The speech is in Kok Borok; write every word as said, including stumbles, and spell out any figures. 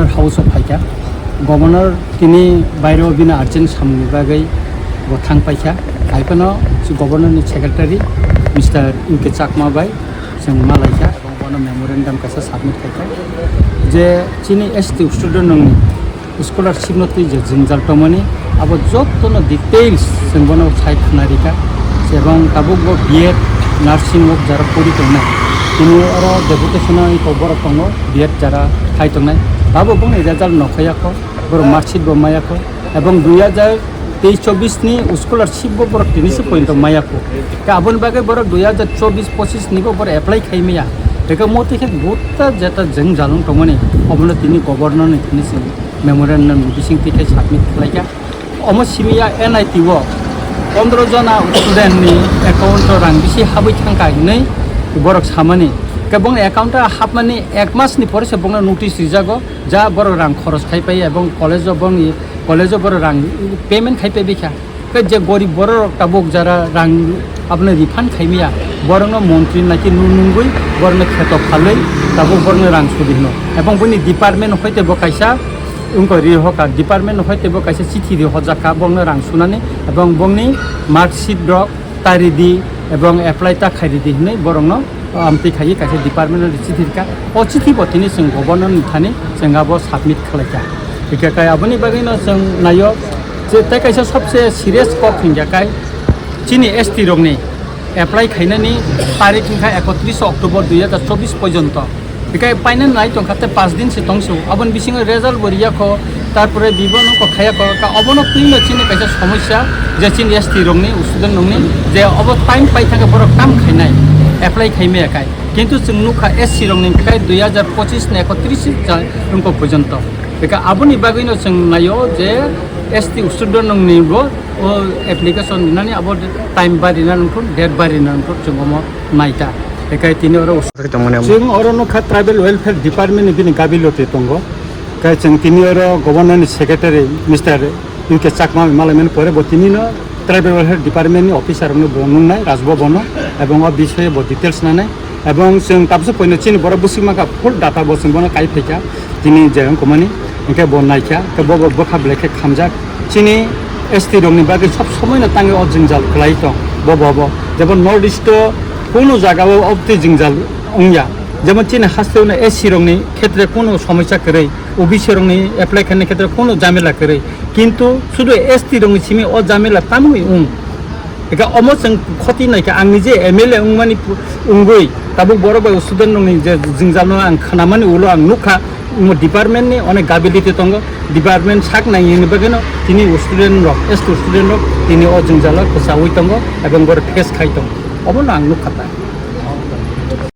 House o phaikha. Governor tini bairo bini urgent samungni bagwi bo thang paikha. Haiphano si Governor ni secretary Mister U K Chakma bai chwng malaikha, ebong bono memorandum kaisa submit khaikha je chini S T student nungni scholarship no twi je jwngjal tongmani, abo jotono details chwng bono sai khna rikha. Ebong tabuk bo B Ed nursing o jara pori tongnai, tini oro deputation o iko borok tongo, B Ed jara khai tongnai, tabuk bongni result nokhayakho, borok marksheet bo mayakho, ebong dui hajar teis chobbish ni scholarship bo borok tini se pointo mayakho. Khe aboni bagwi borok dui hajar chobbish pochish ni bo borok apply khai maya. Tei khe mo twi khe gutta jeta jwngjal wng tongmani, obono tini governor ni tini se memorandum ni bising twi khe submit khlaikha. Omo simi ya N I T o pondro jona student ni account o rang bisi habwi thangkha hinwi borok samani. Khe bongni account o hapmani ek mas ni pore se bongno notice rijago, ja borok rang khoros khai pai ebong college o bongni college o borok rang payment khai pai bikha. Khe je gorib borok rok tabuk jara rang abono refund khai maya, borokno montri naki nung nungwi borokno kheto phalwi tabuk borokno rang sudi hino. Ebong bini department hoite bo kaisa wngkha ri hoka, department hoite bo kaisa chithi ri hojak kha borokno rang sunani, ebong bongni marksheet rok ta ridi ebong apply ta khai ridi hinwi borokno amtwi khaiwi kaisa department no chithi rikha. O chithi bo tini chwng governor ni thani chwng abo submit khlaikha. Hingkhe kai aboni bagwino chwng naio je tei kaisa sobse serious kok hingkha kai chini S T rokni apply khainani tarik hingkha ekotris October dui hajar chobbish porjonto. Hingkhe paina nai tongkha tei paanch din se tongsu. Aboni bisingo result bo riyakho, tarpore bibo nokho khayakho. Ka obono twino chini kaisa somosya je chini S T rokni, student rokni je obo time pai thangkhe borok kam khainai, apply khaimaya kai. Kintu chwng nukha S C rokni khai dui hajar pochish ni ekotris ja wngkha porjonto. Hingkhe aboni bagwino chwng naio je S T student rokni bo o application rinani abo time bai rina nangkuk, date bai rina nangkuk chwng omo naita. Hingkhe tini oro Tongmani amo. Chwng oro nukha Tribal Welfare Department ni bini gabiloti tongo. Kai chwng tini oro Governor ni Secretary Mister U K Chakma malaimani pore bo tini no Tribal Welfare Department ni officer rokno bo nungnai Rajbhavan o, ebong o bisoye bo details nanai, ebong chwng tabukhe poino chini borok bwswk mangkha full data bo chwng bono kai phaikha tini je wngkha mani, hingkhe bo naikha, hingkhe bo bo bwkha belai khe khamjak. Chini S T rokni bagwi sob somoino tangwi o jwngjal kwlai tong bo bo bo, jebo North East o kunu jaga o obtwi jwngjal wngya, jemon chini haste uno S C rokni khetre kunu somosya kwrwi, O B C rokni apply khaina khetre kunu jamela kwrwi, kintu sudu S T rokni simi o jamela tamwi wng. Eka omo chwng khoti naikha, ang nije M L A wngmani pu-, wngwi tabuk borok bai student rokni je jwngjal no ang khnamani ulo ang nukha, omo department ni onek gability tongo, department sak nai hwnwi bagwino tini student rok, S T student rok tini o jwngjalo kwchaui tongo ebong borok face khai tongo, obono ang nukha ta.